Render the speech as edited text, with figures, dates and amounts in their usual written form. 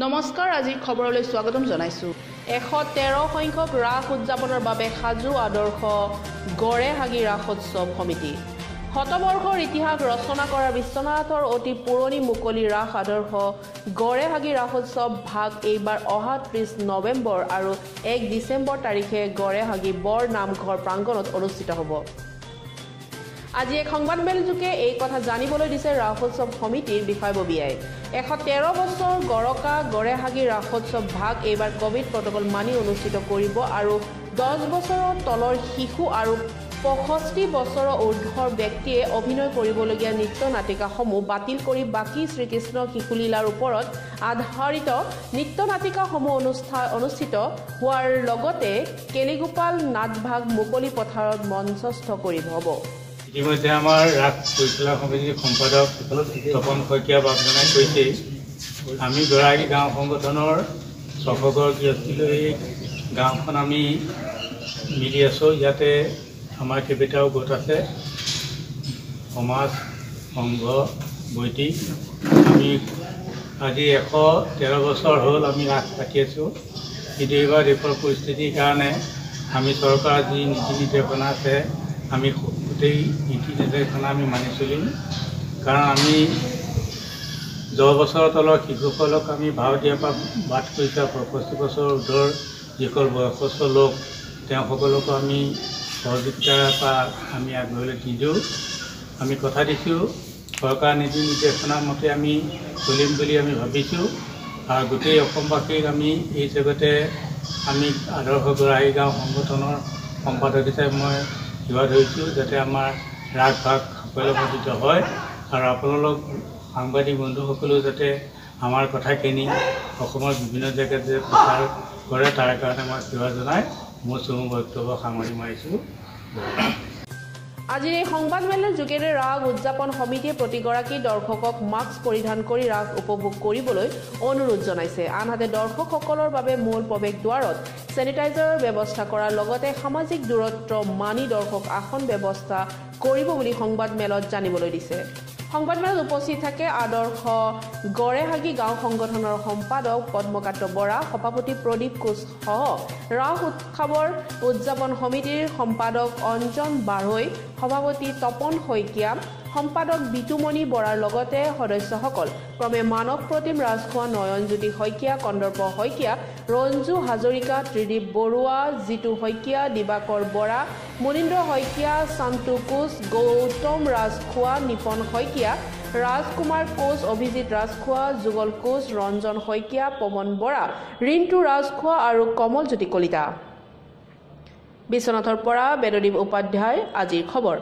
নমস্কাৰ, আজিৰ খবৰলৈ স্বাগতম জনাইছো। 113 সংখ্যক ৰাস উদযাপনৰ বাবে সাজু আদৰ্শ গড়েহাগী ৰাসোৎসৱ সমিতি। শতবৰ্ষৰ ইতিহাস ৰচনা কৰা বিশ্বনাথৰ অতি পুৰণি মুকলি ৰাস আদৰ্শ গড়েহাগী ৰাসোৎসৱ ভাগ এইবাৰ অহা 30 নৱেম্বৰ আৰু 1 ডিচেম্বৰ তাৰিখে গড়েহাগী বৰ নামঘৰ প্ৰাংগণত অনুষ্ঠিত হ'ব। আজি এক সংবাদমেলযোগে এই কথা জানিবলৈ দিছে ৰাসোৎসৱ সমিতিৰ বিষয়ববীয়াই। 113 বছৰ গৰকা গড়েহাগী ৰাসোৎসৱ ভাগ এইবাৰ ক'ভিড প্ৰট'কল মানি অনুষ্ঠিত কৰিব আৰু 10 বছৰৰ তলৰ শিশু আৰু 65 বছৰৰ ঊৰ্ধৰ ব্যক্তিয়ে অভিনয় কৰিবলগীয়া নৃত্য নাটিকাসমূহ বাতিল কৰি বাকী শ্ৰীকৃষ্ণ শিশুলীলাৰ ওপৰত আধাৰিত নৃত্য নাটিকাসমূহ অনুষ্ঠিত হোৱাৰ লগতে কেলিগোপাল নাটভাগ মুকলি পথাৰত মঞ্চস্থ কৰিব হ'ব। ইতিমধ্যে আমাৰ ৰাস পৰিচালনা সমিতিৰ সম্পাদক তপন শইকীয়া বাপজনাই কৈছেই, আমি গড়েহাগী গাঁও সংগঠনৰ 600 গৃহস্থীলৈ এই গাঁওখন আমি মিলি আছোঁ। ইয়াতে আমাৰ কেইবাটাও গোট আছে, সমাজ, সংঘ, বৈদিক। আমি আজি 113 বছৰ হ'ল আমি ৰাস পাতি আছোঁ। কিন্তু এইবাৰ দেশৰ পৰিস্থিতিৰ কাৰণে আমি চৰকাৰৰ যি নীতি নিৰ্দেশনা আছে আমি গোটেই নীতি নিৰ্দেশনা আমি মানি চলিম। কাৰণ আমি 10 বছৰৰ তলৰ শিশুসকলক আমি ভাও দিয়াৰ পৰা বাদ কৰিছোঁ। 65 বছৰৰ ঊৰ্ধৰ যিসকল বয়সস্থ লোক তেওঁসকলকো আমি সহযোগিতাৰ পৰা আমি আগবাঢ়িবলৈ নিদিওঁ। আমি কথা দিছোঁ, চৰকাৰৰ নীতি নিৰ্দেশনা মতে আমি চলিম বুলি আমি ভাবিছোঁ। আৰু গোটেই অসমবাসীক আমি এই জগতে আমি আদৰ্শ গড়েহাগী গাঁও সংগঠনৰ সম্পাদক হিচাপে মই সেৱা ধৰিছোঁ, যাতে আমাৰ ৰাসভাগ সাফল্যমণ্ডিত হয়। আৰু আপোনালোক সাংবাদিক বন্ধুসকলেও যাতে আমাৰ কথাখিনি অসমৰ বিভিন্ন জেগাত যে প্ৰচাৰ কৰে তাৰ কাৰণে মই সেৱা জনাই মোৰ চমু বক্তব্য সামৰণি মাৰিছোঁ। আজিৰ এই সংবাদমেলৰ যোগেৰে ৰাস উদযাপন সমিতিয়ে প্ৰতিগৰাকী দৰ্শকক মাস্ক পৰিধান কৰি ৰাস উপভোগ কৰিবলৈ অনুৰোধ জনাইছে। আনহাতে দৰ্শকসকলৰ বাবে মূল প্ৰৱেশ দুৱাৰত চেনিটাইজাৰৰ ব্যৱস্থা কৰাৰ লগতে সামাজিক দূৰত্ব মানি দৰ্শক আসন ব্যৱস্থা কৰিব বুলি সংবাদমেলত জানিবলৈ দিছে। সংবাদমেলত উপস্থিত থাকে আদৰ্শ গড়েহাগী গাঁও সংগঠনৰ সম্পাদক পদ্মকান্ত বৰা, সভাপতি প্ৰদীপ কোচসহ ৰাস উৎসৱৰ উদযাপন সমিতিৰ সম্পাদক অঞ্জন বাঢ়ৈ, সভাপতি তপন শইকীয়া, সম্পাদক বিতুমণি বৰাৰ লগতে সদস্যসকল ক্ৰমে মানৱ প্ৰতিম ৰাজখোৱা, নয়নজ্যোতি শইকীয়া, কন্দৰ্প শইকীয়া, ৰঞ্জু হাজৰিকা, ত্ৰিদীপ বৰুৱা, জিতু শইকীয়া, দিবাকৰ বৰা, মুনীন্দ্ৰ শইকীয়া, শান্তু কোচ, গৌতম ৰাজখোৱা, নিপন শইকীয়া, ৰাজকুমাৰ কোচ, অভিজিত ৰাজখোৱা, যুগল কোচ, ৰঞ্জন শইকীয়া, পৱন বৰা, ৰিণ্টু ৰাজখোৱা আৰু কমলজ্যোতি কলিতা। বিশ্বনাথৰ পৰা বেদদ্বীপ উপাধ্যায়, আজিৰ খবৰ।